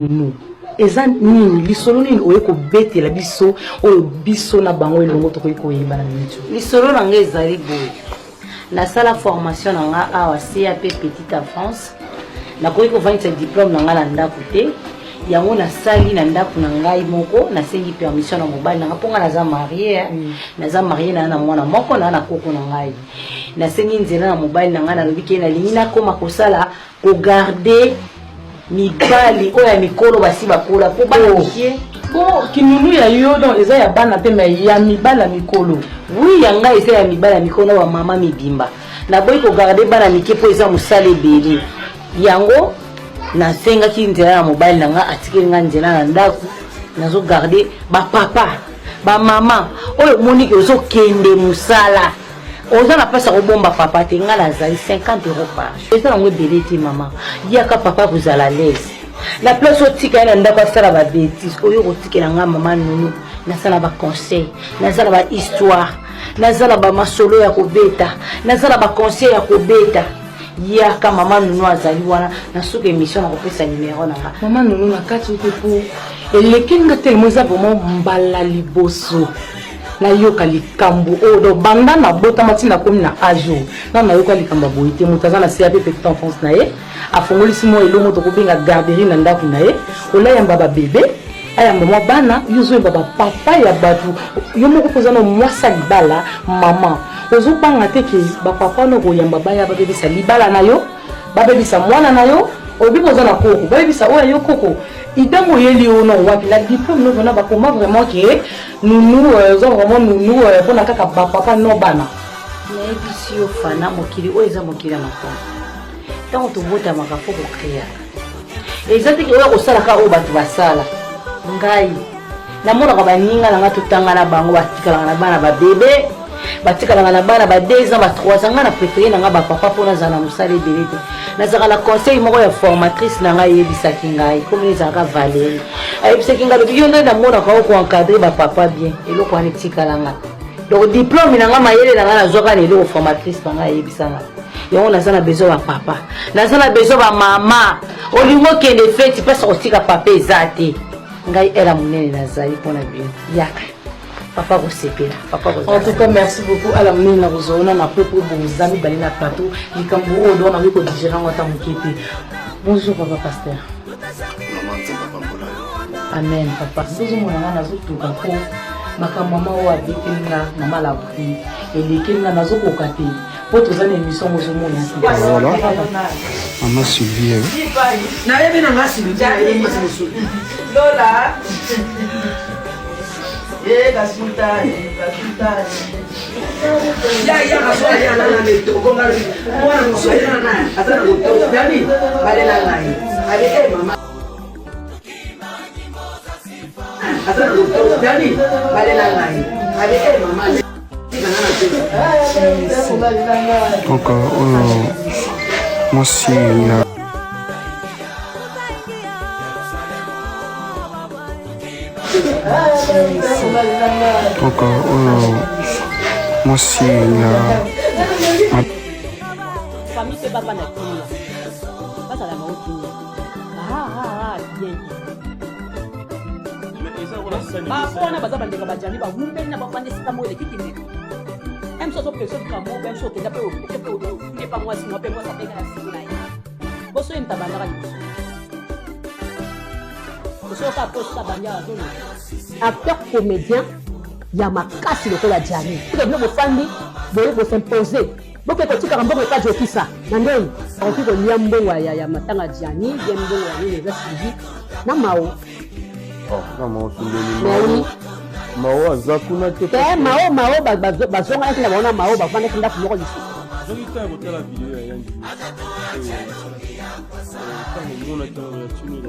Nounou eza nini lisolo nini oye kobetela biso oyo biso na bango elongo tokoki koyeba na minute lisolo na ngai ezali boye nasala formation na ngai awa cap petite enfance nakoki kovandisa diplome na ngai na ndako te yango nasali na ndako na ngai moko nasengi permission na mobali na ngai mpo ngai naza marie mm. naza marie naa na mwana moko naa na koko na ngai nasengi nzela na mobali na ngai nalobi ke nalingi nakoma kosala kogarde mibali oyo ya mikolo basi bakola mpo bana oh. mike po kinunu ya yo donc eza ya bana te mais ya mibali ya mikolo wi ya ngai eza ya mibali ya mikolo na bamama mibimba naboyi kogarde bana mike mpo eza mosala ebele yango nasengaki nzela na mobali na ngai atikeli ngai nzela na ndako nazogarde bapapa bamama oyo omoniki ozokende mosala oza na mpasi ya kobomba papa te ngai nazali 50 euro par jour eza nango ebele te mama yaka papa kozala laise na place otika ye na ndako asala babétise oyo kotikela ngai mama nunu nasala baconseil naza na bahistoire naza na bamasolo ya kobeta naza na baconseil ya kobeta yaka mama nunu azali wana na suka émission nakopesa numero na nga mama nunu na kati ote po eleki nga telemo eza vraiment mbala liboso nayoka likambo oyo donc banda nabotama ntina nakomi na age oyo nano nayoka likambo ya boye te moto aza na cap petite enfance na ye afongolisi mwa elongo tokobenga garderie na ndako na ye olayamba babebe ayamba mwa bana yo ozoyemba bapapa ya bato yo moko mpo oza na mwasi ya libala mama ozobanga te ke bapapa wana okoyamba baya babebisa libala na yo babebisa mwana na yo oyebi boza na koko bayebisa oyo yo koko idango oyeli yo no wapi na diplôme no vraiment bakoma vraiment ke nunu euh, oza vraiment nunu euh, mpona kaka bapapa no bana nayebisi yo fana mokili oyo eza mokili ya makambo ntango tobotamaka fo kokreaka eza te oyo kosalaka oyo bato basala ngai namonaka baninga na ngai totanga na bango batikalaka na bana babebe batikalaka na bana ba 2 ans ba 3 ans ngai na préféré na ngai bapapa mpo nazala na mosala ebele te nazalaka na conseil moko ya formatrice na ngai eyebisaki ngai komi ezalaka valérie ayebisaki ngai alobi yo nde namonaka o koencadre bapapa bien eloko wana etikala ngai donc diplôme na ngai mayele na ngai nazwaka na eloko formatrice na ngai ayebisa ngai yango naza na besoin bapapa naza na besoin bamama olingi okende feti mpasi kotika papa eza te ngai ela monene nazali mpo na bino yaka papa kosepela papa en tout cas merci beaucoup ala monene na kozwa wana na po po boza mibale na plateau likambo oyo donc nakoki kodigere yango ata moke te bonjour papa pasteur amen papa ozomona nga nazotuka mpo makambo mama oyo abeteli nga mama labri elekeli nga nazokoka te mpo toza na émission yango ozomona voilà mama sylvie nayebi na nga sylvie nayebi mwasi mosusu lola ye kasuta kasuta ya ya kaso ya na na metoko nga mwana mosusu ya na aza na motoko dani balela ngai ale eh mama aza na motoko dani balela ngai ale eh mama Donc oyo mwasi ya Donc oyo mwasi ya famille mpe bavanda kimia bazala bango kimia bien bapo wana baza bandeko bajami bawumbeli na bafandi esika moko eleki kindeko mso azopesa likambo mpe mso okenda mpe oke mpe ofunde pa mwasi mwa mpe mwasi abenga na siko na ye boso ye moto abandaka liboso osoyoka posa abandi awa azoloba acteur comédien ya makasi lokola jani tika bino bofandi boye bosimpose boke kotikaka mbongo epa jokisa na ndeni akoki kolia mbongo ya matanga jani bien mbongo ya nini eza suivi na mao Oh, na mao sundeli mao. Mao aza kuna te. Te mao mao bazonganaki na bango na mao bavandaki ndako moko lisusu. Soki ntango kotala video ya yangi ntango omona ntango ya tuni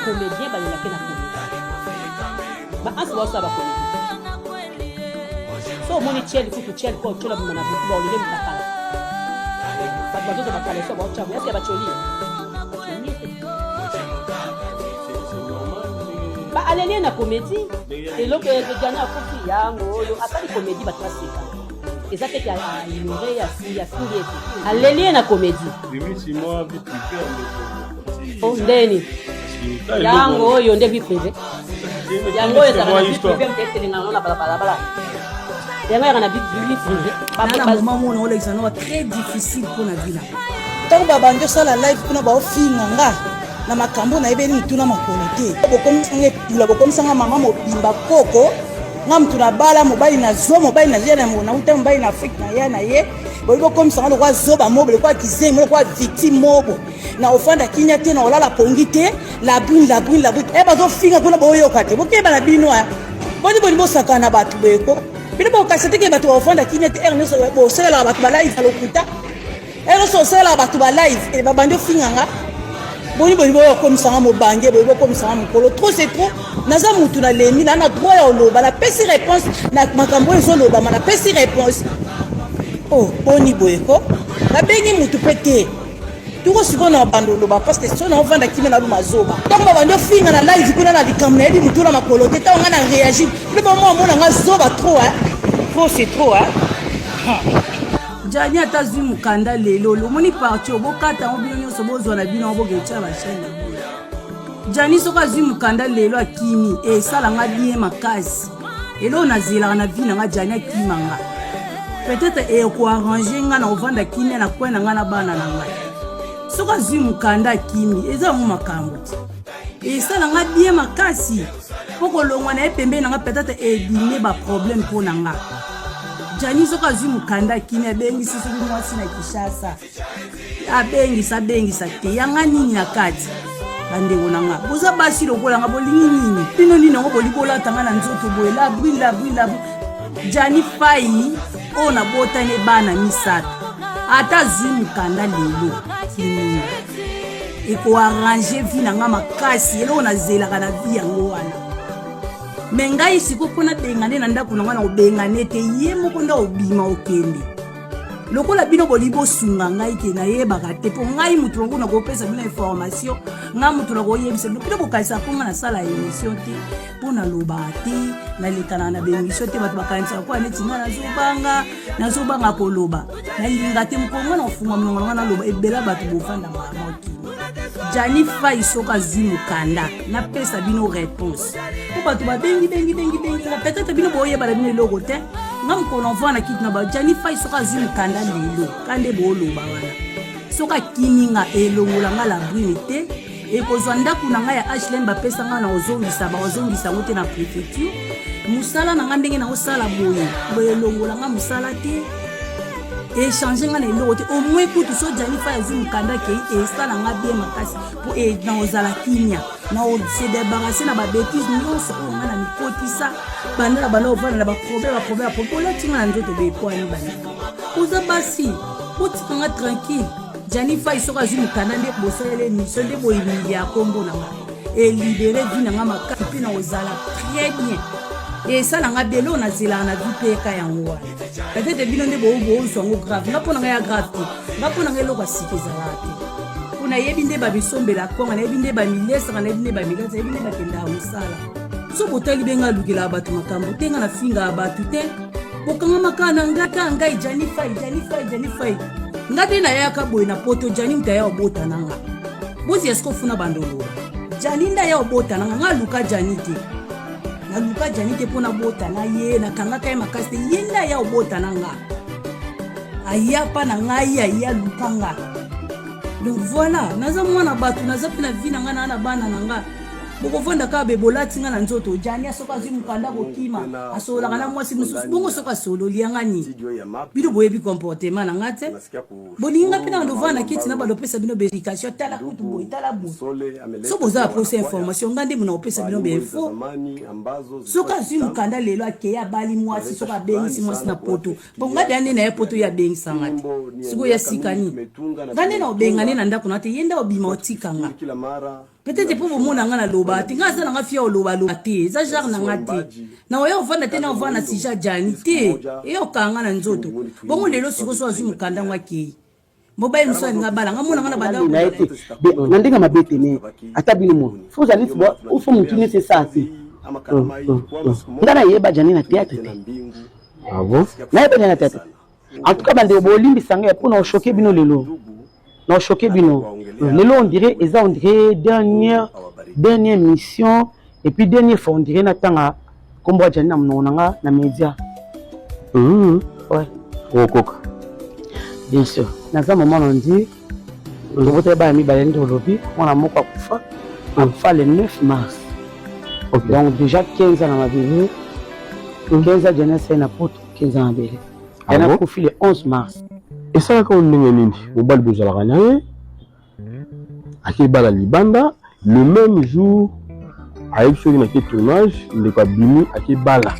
comédien balelaki na comédien baansi baosala bacomédien so omoni tiel kutu tiel ko tiola bima na butu baolele mutakala bato bazozwa bakaleso baotya boyasi ya batioli baaleli na komedi eloko ejani akufi yango oyo asali komedi bato baseka. Eza te ke a ignore ye afingi afingi ye te. Aleli ye na comédie. Bimisi mwa vie privée ya ndeko. Oh ndeni. Yango oyo nde vie privée. Yango oyo ezalaka na vie privée mpe etelengana na balabala. Yango yaka na vie privée. Na moment mona olekisa na très difficile mpo na vie na ntango babandi osala live kuna baofinga nga na makambo nayebeli mituna makolo te bokomisanga epula bokomisanga mama mobimba koko nga mutu na bala mobali na zo mobali na ya nauta mobali na afrike na ya na ye boyi bokomisanga lokola zoba mobo lokola kizengi lokola victime mobo na ofanda kimia te na olala pongi te la brune la brune la brune e bazofinga kuna boyoka te bokeba na bino a boni boni bosakana na bato boyeko bino bokasa te ke bato baofanda kimia te ere nyonso bosalelaka bato balive na lokuta ere nyonso osalelaka bato balive e babandi ofinga nga boni boni boyo okomisa nga mobange boye bokomisa nga mokolo trop c'est trop naza mutu nalembi na na droit ya oloba napesi réponse na makambo oyo ezolobama napesi réponse o oh, boni boye ko nabengi mutu mpe te tuko sikoyo na bando oloba parce que so na ovanda kimia na luma zoba ntango babandi ofinga na live kuna na likambo nayebi motu na makolo te ntango ngai na réagir mpe bamwa omona nga zoba trop hein trop c'est trop hein Jani ata azwi mokanda lelo omoni parti oyo bokata yango bino nyonso bozwa na bino yango boketya bachaine na bino jani soki azwi mokanda lelo akimi esala nga bien makasi eloko nazelaka na vie na nga jani akima nga peut-être ekoarrange nga na kovanda kimia na coin na nga na bana na ngai soki azwi mokanda akimi eza yango makambo te esala nga bien makasi mpo kolongwa na ye pembeni na nga peut-être ebime baproblème mpo na nga jani soki azwi mokanda akimi abengisi soki mwasi na kinshasa abengisa abengisa te yanga nini na kati bandeko na nga boza basi lokola nga bolingi nini bino nini yango boli bolata nga na nzoto boye labri labri labri jani fai oyo nabotani bana misato ata azwi mokanda lelo kininga ekoarrange vie na nga makasi eloko nazelaka na vie yango wana me ngai sikoyo mpo nabengane na ndako na ngai na kobengane te ye moko nde obima okende lokola bino bolingi bosunga ngai ke nayebaka te mpo ngai moto yango nakopesa bino information ngai moto nakoyebisa bino bino bokanisa mpo ngai nasala émission te mpo nalobaka te nalekanaka na baémission te bato bakanisaka koya neti ngai nazobanga nazobanga koloba nalinga te mokolo ngai nakofunga monoko na ngai naloba ebela bato bofanda mamoki jani fai soki azwi mokanda napesa bino réponse mpo bato babengi bengi bengi bengi nga peut-être bino boyebana bino eloko te nga mokolo mvua na kiti na ba jani fai soki azwi mokanda lelo ka nde booloba wana soki akimi nga elongola nga la brune te ekozwa ndako na ngai ya hlm bapesa ngai na kozongisa bakozongisa yango te na préfecture mosala na ngai ndenge naosala boye boye elongola ngai mosala te echange ngai na eloko te au moins kutu so jani fai azwi mokanda kei esala ngai bien makasi mpo e, nakozala kimia na se débarrasser na babétise nyonso oyo ngai na mikotisa banda na banda kovanda na baproblème baproblème baproblème olati ngai na nzoto boye ekwani banda oza basi botika ngai tranquille Gianni Fay soki azwi mokanda nde bosaleli émission nde boyimili ya kombo na nga elibere vie na nga makasi mpe na kozala très bien esala nga belo nazelaka na vie mpe eka yango wana peut-être bino nde bozwa yango grave nga mpo na nga ya grave te nga mpo na nga eloko ya sika ezalaka te mpo nayebi nde bamisombela konga nayebi nde bamilesaka nayebi nde bamilesa nayebi nde bakendaka mosala so botali be nga alukelaka bato makambo te nga nafingaka bato te bokangama kaka na nga kaka ngai jani fai jani fai jani fai nga nde nayaka boye na poto jani moto aya obota na nga bozi eske ofuna banda oloba jani nde aya obota na nga nga aluka jani te naluka jani te mpo nabota na ye nakangaka ye makasi te ye nde aya obota na nga aya mpa na ngai aya aluka nga donc voilà naza mwana bato naza mpe na vi na ngai naa na bana na nga bokovanda kaka be bolati nga na nzoto jania soki azwi mokanda kokima asololaka na mwasi mosusu bongo soki asololi yanga nini bino boyebi comportement na nga te bolingi nga mpe na ndovanda na kiti na balopesa bino baexplication tala kutu boye tala boye so boza na posa information nga nde mona kopesa bino bainfo soki azwi mokanda lelo akei abali mwasi soki abengisi mwasi na poto mpo nga deya nde na ye poto ye abengisa nga te sikoyo ya sika nini nga nde na obenga nde na ndako na te ye nde obima otika nga peut-être mpo bomona nga naloba te nga aza na nga fia olobaloba te eza genre na nga te na oya ovanda te na ovanda na sija jani te eya okanga nga na nzoto bongo lelo sikoyo so azwi mokanda ngo akei mobali mosusu alinga bala nga mona nga na banda na ye te na ndenge mabe te me ata bino mo fo ozali fo motu nyonso esala te nga nayeba jani na théâtre te Ah bon? Nayeba jani na théâtre te. En tout cas bandeko bolimbisa ngai mpo na ochoke bino lelo, na ochoke bino lelo, on dirait eza, on dirait dernière dernière mission et puis dernière fois, on dirait natanga nkombo ya Djani na monoko na nga na média. Ouais. Okoka. Bien sûr, naza mama na ndi tobotaki bana mibale nde olobi mwana moko akufa, akufa le 9 mars. Donc déjà 15 ans na mabele, 15 ans Djani asali na poto, 15 ans na mabele. Ah Djani bon? Akufi le 11 mars. Esalaka oyo ndenge nini? Mobali bozalaka na ye, akebala libanda, le même jour ayebi soki nake tournage, ndeko abimi akebala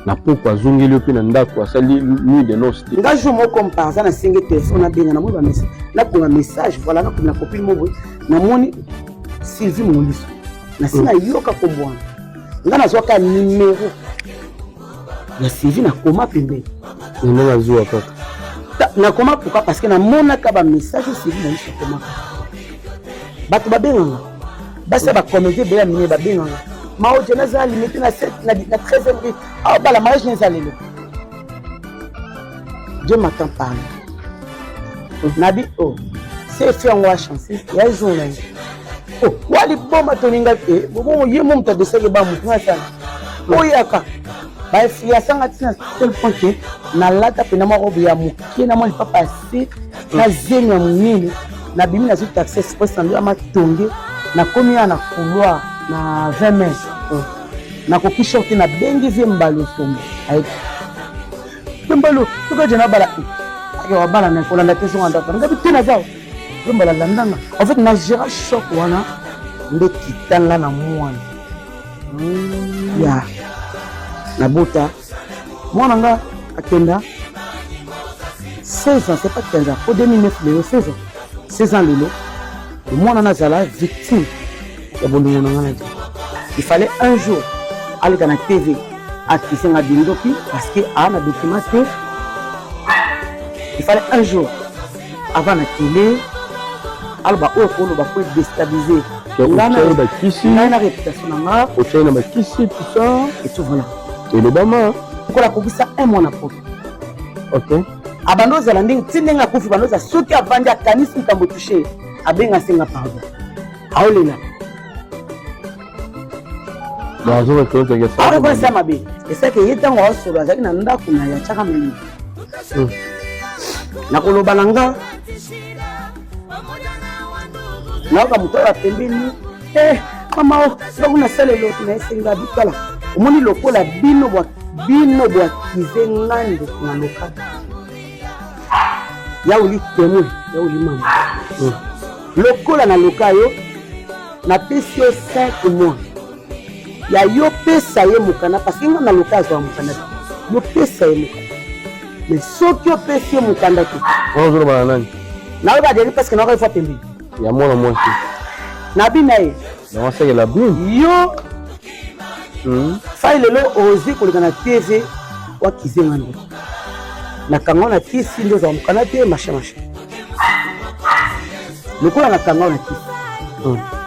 na poko, azongeli yo mpe na ndako, asali nuit de noce te. Nga jour moko comme par hasard nasengi telefone, nabenga, namoni bamessage, nakoma message, voilà, nakomi na copine mo boye, namoni Sylvie Moliso, nasi nayoka kombo wana. Nga nazwaka numero ya Sylvie, nakoma pembeni. Ndenge azwa kaka. Nakoma pourquoi? Parce que namonaka bamessage oyo Sylvie Moliso akomaka. Bato babenganga, basi ya bacomédie ebele ya minene babenganga: "Mao, Jana aza limité na 13e rue awa, bala mariage eza lelo." Dieu m'attend parle nabi o se efi yango achance ya jour na ye o wali boma toninga te bobo ye mo moto adesaki ba motu nga asala oyaka bainfluencanga ntina tel point ke nalata mpena mwa robe ya moke na mwa lipapa ya se na zemi ya monene, nabimi, nazwi taxi express na ndo ya Matonge, nakomi ya na couloir na 20 mai, nakoki short, nabengi vie Mbalo Sombo, ayeki mpe Mbalo soki na bala ake wabala na kolanda te, songa ndako ngabi te, naza mpe Mbalo alandanga. En fait na gera choc wana nde kitanga na mwana ya nabota mwana nga akenda 16 ans, c'est pas 15 ans, po 2009 lelo 16 ans, 16 ans lelo. Mwana nazala victime ya bolingo na nga na Dieu. Il fallait un jour aleka na TV akise nga dindoki parce que aa na document te. Il fallait un jour avant na télé aloba oyo koloba po déstabiliser ngai na réputation na nga. Otyai na bakisi, tout ça. Et tout, voilà. Elobama. Lokola akokisa un mois na poto. Abanda ozala ndenge ti ndenge akufi, banda ozala soki avandi akanisi likambo touche, abenga, asenga pardon, aolela. Aorekonesa mabe esaki ye ntango aosolo azalaki na ndako na ye, atiaka memi nakoloba na nga, nayoka moto oyo apembeni: "Eh, mama o soki nasala eloko na esenga bitala." Omoni lokola bino bino bwakize nga ndeko na loka ya oli témoin ya oli mama, lokola naloka yo, napesi yo 5 mois ya yo pesa ye mokanda, parce que nga naloka azwa mokanda te. Yo pesa ye mokanda, mais soki opesi ye mokanda te. Ozoloba na nani? Nayoka deli parce que nayoka ifo pembeni. Ya mwana mwasi. Nabi na ye. Yango asekela bini. Yo fai lelo ozwi koleka na TV wakize nga ndo nakanga na kisi nde ozwa mokanda te, machin machin. Lokola nakanga na kisi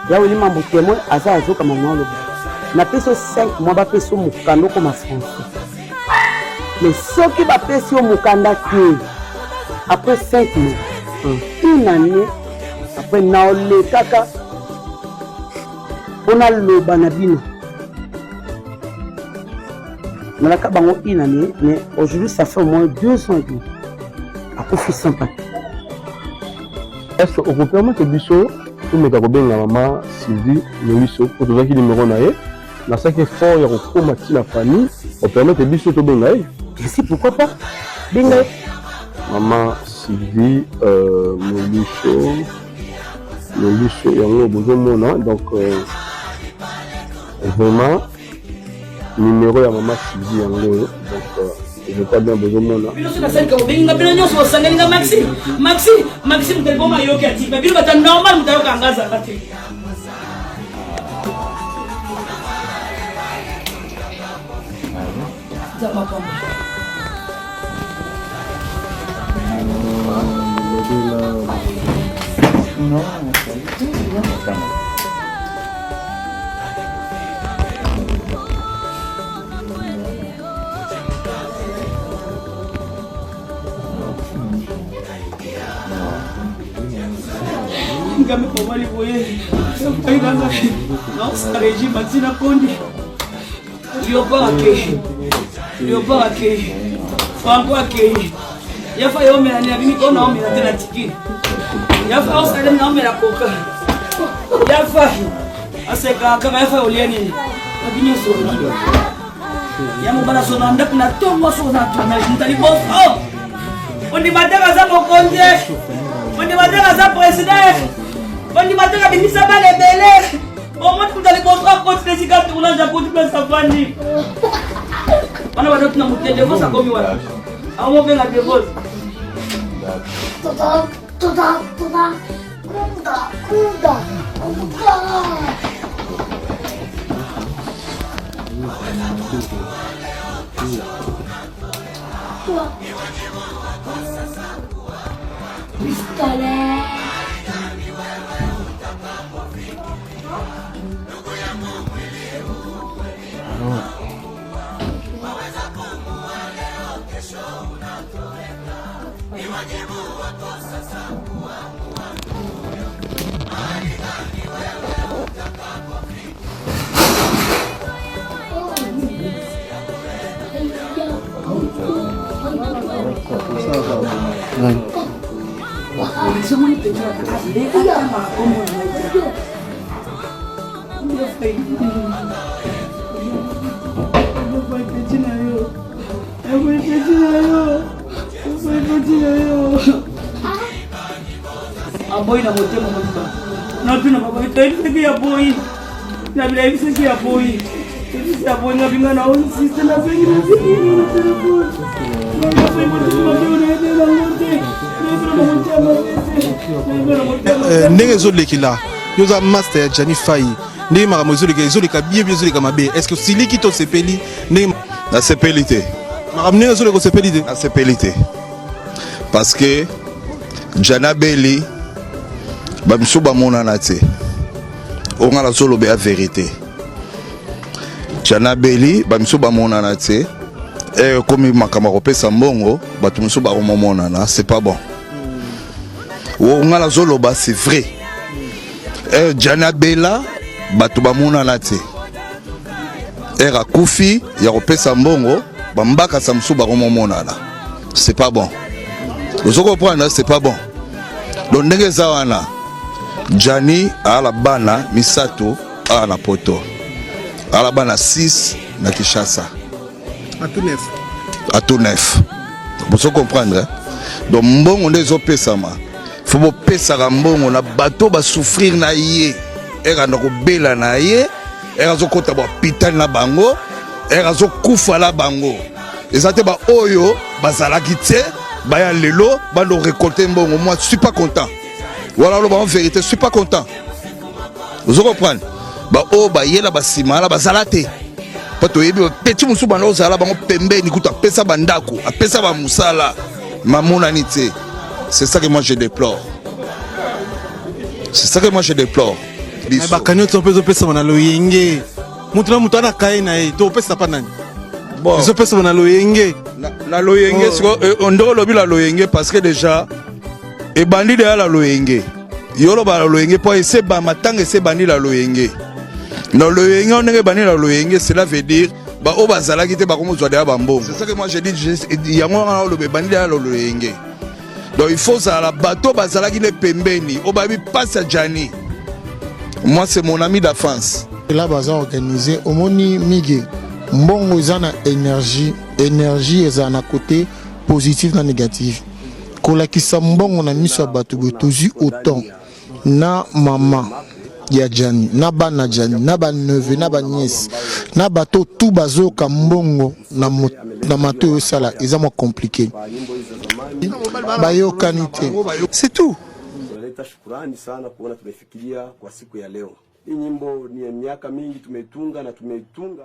ya weli mambo témoin aza azokama mwa aloba, napesi yo 5 mois, bapesi yo mokanda okoma français. Mais soki bapesi yo mokanda te après 5 mois, une année après, naolekaka mpo naloba na bino. Nalaka bango une année, mais aujourd'hui ça fait au moins 2 ans et demi akufi sans papier. Est ce que okopermettre biso tomeka kobenga mama Sylvie Moliso, po tozwaki numéro na ye, nasalaki effort ya kokóma ntina famille? Opermettre biso tobenga ye? Bien sûr, pourquoi pas, benga ye. Mama Sylvie Moliso, Moliso yango bozomona. Donc vraiment numéro ya mama Sylvie yango oyo. Donc je crois bien bozomona. Bino so nasalika bobenginga, bino nyonso bosangelinga Maxi, Maxi, Maxi. Moto aliboma ayoki atiki me bino bato normal, moto ayoka nga azanga te. Nzambe apambola. Non, ça va. Ngambe mobali boye soki nanga naosala régime atina kondi Léopard akei Léopard akei Franco akei yafa yo omela nini abimi ko naomela te na tiki yafa osale naomela koka yafa asekaka kaka yafa olia nini abi nyonso ya mobala so na ndako na ntongo soki oza na tournage moto liboso ondima te aza mokonzi ondima te aza président ondima te abimisa bana ebele omoni moto liboso akoti na esika tournage akoti place afandi wana badoti na mote devos akomi wana akomobenga devos Pistolet. Ezomoni mpenza nde atangaka nkombo na ngai te na yo aboyi na motema mobimba natuna baboyi toyebisaki ya boyi nabilayebisaki ya boyi ebisi ya boyi nabinga na insiste nabengi nabengi na telefone naboyi motema mabe nayebela yango te nayebela na motema mabe te nayebela na motema eh, ndenge ezolekela yo oza master ya Gianni Fayi ndenge makambo ezoleka ezoleka bien bien ezoleka mabe est ce que osiliki to osepeli ndenge nasepeli te makambo ndenge ezoleka osepeli te nasepeli te parce que Gianni abeli bamisusu bamonana te oyo ngai nazoloba ya verité Gianni abeli bamisusu bamonana te ekomi makambo ya kopesa mbongo bato mosusu bakomomonana c'est pas bon oyo ngai nazoloba c'est vrai eh, Gianni abela bato bamonana te ere akufi ya kopesa mbongo bambakasa mosusu bakomomonana c'est pas bon ozo comprendre c'est pas bon donc ndenge eza wana Gianni aala bana misato awa na poto aala bana 6 na Kinshasa à tout neuf à tout neuf bozo comprendre hein? donc mbongo nde ezopesama fo bopesaka mbongo na bato basouffrir na ye ere anda kobela na ye ere azokɔta bahopital na bango ere azokufa na bango eza te baoyo bazalaki te baya lelo bando récolter mbongo moi je suis pas content wana oloba en vérité je suis pas content ozo comprendre baoyo bayela basima wana bazala te mpo toyebi bapeti mosusu banda ozala bango pembeni kutu apesa bandako apesa bamosala mamonani te c'est ça que moi je déplore c'est ça que moi je déplore bakani oyo mpe ezopesama na loyenge moto na moto ana kaye na ye topesa pa nani ezopesama na loyenge na loyenge oh. siko eh, nde olobi na loyenge parce que déjà ebandi deya na loyenge yo oloba na loyenge mpo ese matanga ese ebandi na loyenge na loyenge oyo ndenge ebandi na loyenge cela veut dire baoyo bazalaki te bakomozwa deya bambongo c'est ça que moi je dis yango wana oloba ebandi deya na loyenge donc il faut ozala bato bazalaki nde pembeni oyo bayebi mpasi ya Gianni moi c'est mon ami d'enfance là baza organise omoni mige mbongo eza na énergie énergie ezala na côté positif na négatif kolakisa mbongo na miso ya bato boye tozwi autant na mama ya Gianni na bana Gianni na baneveu na banièce na bato tu bazoyoka mbongo na, na mato oyo osala eza mwa compliqué bayokani te c'est tout tunaleta shukurani sana kuona tumefikiria kwa siku ya leo. Hii nyimbo ni ya miaka mingi tumetunga na tumetunga.